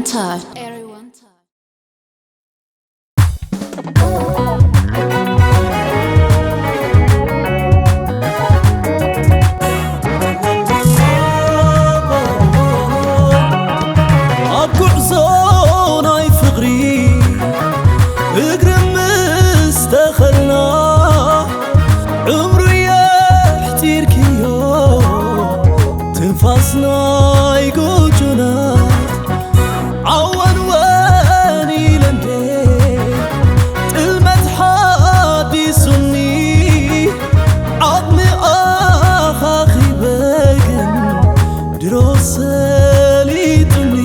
Time. ኣብ ጉዕዞ ናይ ፍቕሪ እግሪ ምስ ተኸልና ዕምሩ የሕፂርክዮ ትንፋስ ናይ ጎጆና ዓወን ወን ኢለንዴ ጥልመት ሓዲሱኒ ዓቕሚ ኣኻኺበ ግን ድሮ ሰሊጡኒ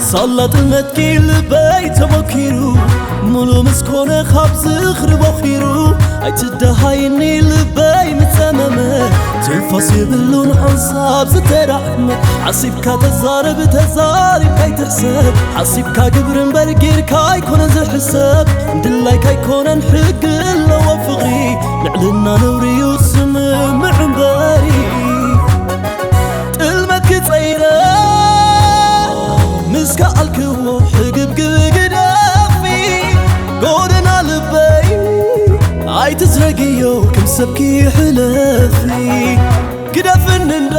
ሳላ ጥልመትኪ ልበይ ተሞኪሩ ሙሉ ምስ ኮነ ካብ ዝኽሪ ቦኺሩ ኣይትደሃይኒ ልበይ ምጸመመ ትንፋስ የብሉን ሓንሳብ ዝተራዕመ ሓሲብካ ተዛረብ ተዛሪብካ ኣይትሕሰብ ሓሲብካ ግብሪ እምበር ጌርካ ኣይኮነ ዝሕሰብ ድላይካ ኣይኮነን ሕጊ ኣለዎ ፍቕሪ ልዕልና ነውሪዩ ስምምዕ እምበሪ ጥልመት ክጸይረ ምስ ከኣልክዎ ሕግብግብ ግደፊ ጎደና ልበይ ኣይትዝረግዮ ከም ሰብኪ ሕለፊ ግደፍኒ እንዶ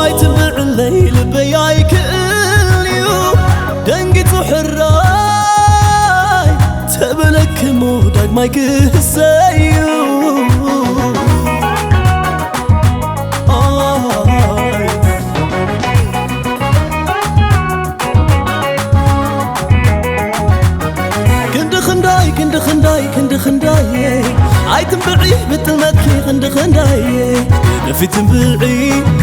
ኣይትንብዕለይ ልበይ ኣይክእልዩ ደንጊጹ ሕራይ ተበለክሞ ዳግማይ ክህሰዩ ክንዲ ክንዳይ ክንዲ ክንዳይ ክንዲ ክንዳይ ኣይትንብዒ ብጥልመትኪ ክንዲ ክንዳይ ደፊ ትንብዒ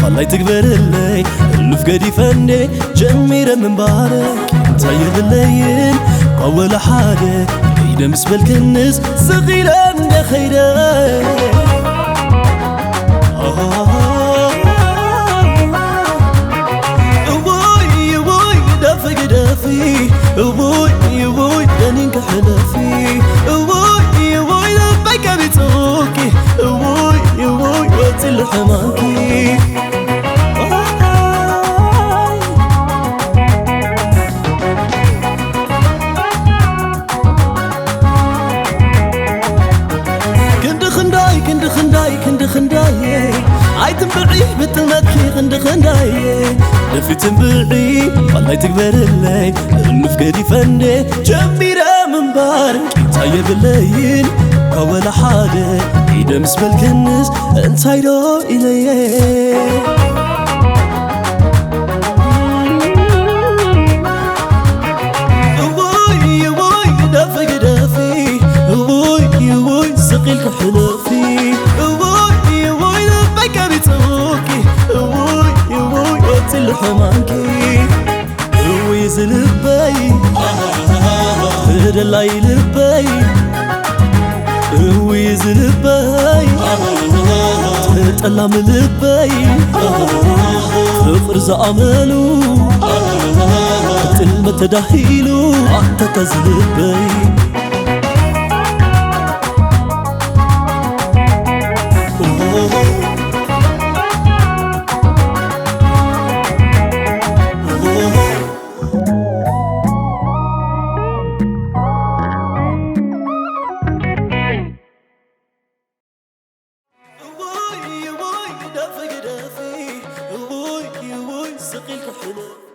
ፋላይ ትግበርለይ እሉፍ ገዲፈ እንዴ ጀሚረ ምንባረ እንታይ የብለይን ካብ ወላ ሓደ ከይደ ምስ በልክንስ ስቕ ኢለ እንደ ኸይደ እውይ እውይ ግደፊ ግደፊ እውይ እውይ ደኒን ክሕለፊ እውይ እውይ ልበይ ቀቢጹኪ እውይ እውይ ወፂሉ ሕማምኪ ክንዲ ክንዳይ ክንዲ ክንዳይ ክንዲ ክንዳይ ኣይትንብዒ ብጥልመትኪ ክንዲ ክንዳይ ደፊ ትንብዒ ፋላይ ትግበርለይ እሉፍ ገዲፈ እንዴ ጀሚረ ምንባር ቂምታ የብለይን ካብ ወላ ሓደ ኢደ ምስ በልክንስ እንታይ ዶ ኢለየ እውይ እውይ ግደፊ ግደፊ እውይ እውይ ስቕ ኢልኪ ሕለፊ እውይ እውይ ልበይ ቀቢጹኪ እውይ እውይ ወፂሉ ሕማምኪ እውይ እዚ ልበይ ተደላይ ልበይ እውይ እዚ ልበይ ተጠላሚ ልበይ ፍቕሪ ዝኣመሉ ጥልመት ተዳሂሉ ኣንተታ እዚ ልበይ እውይ እውይ ግደፊ ግደፊ እውይ እውይ ስቕ ኢልኪ ሕለፊ